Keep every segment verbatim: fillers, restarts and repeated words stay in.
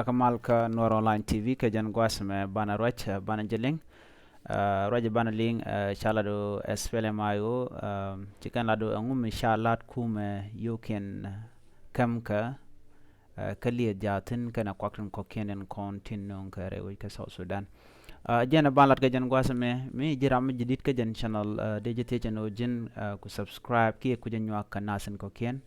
Kä mal kä Nuɔr Online T V kɛ jɛn gua̱a̱th mɛ banɛ ruac, banɛ jɛ liŋ. Ruac banɛ liŋ, ca lat ɣöö S P L M I O ci kɛn lat ɣöö ɛŋu mi ca lat kumɛ yio̱o̱kiɛn käm kä kä lieth jaathin kɛnɛ kuak tin kɔ̱kiɛn in kɔn tin nööŋ kɛ rɛy wec kä South Sudan. Jɛn ɛ ban lat kɛ jɛn gua̱a̱th mɛ, mi ji̱ ram mi ji̱ di̱t kä jɛn channel, dee ji̱ thiecɛn ɣöö ji̱n ku subscribe kiɛ ku jɛ nyuak kä nath in kɔ̱kiɛn.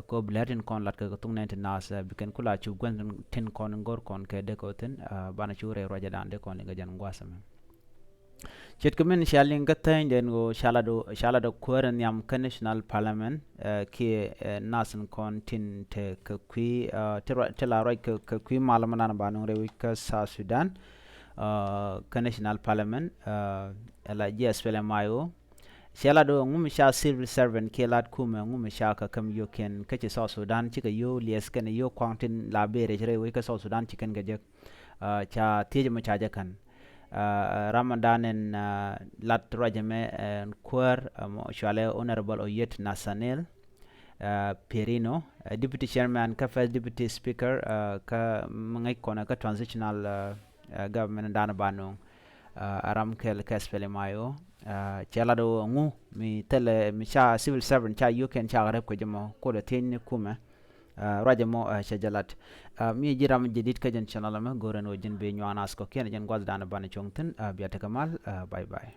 Ko bi lɛr tin kɔn lat kɛ kɛ thuk nɛn ti nath, bi kɛn ku la cup gua̱n tin kɔn in go̱r kɔn kɛ dee kɛ wä thin, banɛ cu rɛy ruacɛ dan dee kɔn liŋ kɛ jɛn gua̱a̱th mɛ. Ce̱tkɛ min cia liŋ kä thäny den ɣöö ca lat ɣöö, ca lat ɣöö kuäär in nhiam kä National Parliament kiɛ nath in kɔn tin te kɛ kui̱, ti la ruac kɛ kui̱ mal mi dan ba nuŋ rɛy wec kä South Sudan kä National Parliament, la ji̱ S P L M I O. Cia lat ɣöö ɛŋu mi ca civil servant kiɛ lat kumɛ, ɛŋu mi ca kɛ käm yio̱o̱kiɛn kä ci South Sudan cikɛ yio̱o̱ liɛth kɛnɛ yio̱o̱ kuaŋ tin la ben rɛc rɛy wec kä South Sudan ci kɛn kɛ jek. Ca thiec mɔ ca jɛ kän. Ram mɔ dan in lat ruac ɛmɛ ɛn kuäär, mɔ cualɛ Honorable Oyet Nathaniel Pierino, Deputy Chairman kä First Deputy Speaker kä mi ŋäc kɔnɛ kä Transitional Government dan ba nuŋ. A ram kɛl kä S P L M I O. Cɛ lat ɣöö ɛŋu mi thilɛ mi ca civil servant ca yio̱o̱kiɛn ca rɛp kɛ jɛ mɔ kodɛ thiecni kumɛ. Ruac ɛmɔ cɛ jɛ lat. Mi ji̱ ram ji̱ di̱t kä jɛn channel ɛmɛ, go̱rɛ ni ɣöö ji̱n bi nyuak nath kɔ̱kiɛn jɛn gua̱th dan banɛ cuɔ̱ŋ thi̱n. Bia tekɛ mal. Bye bye.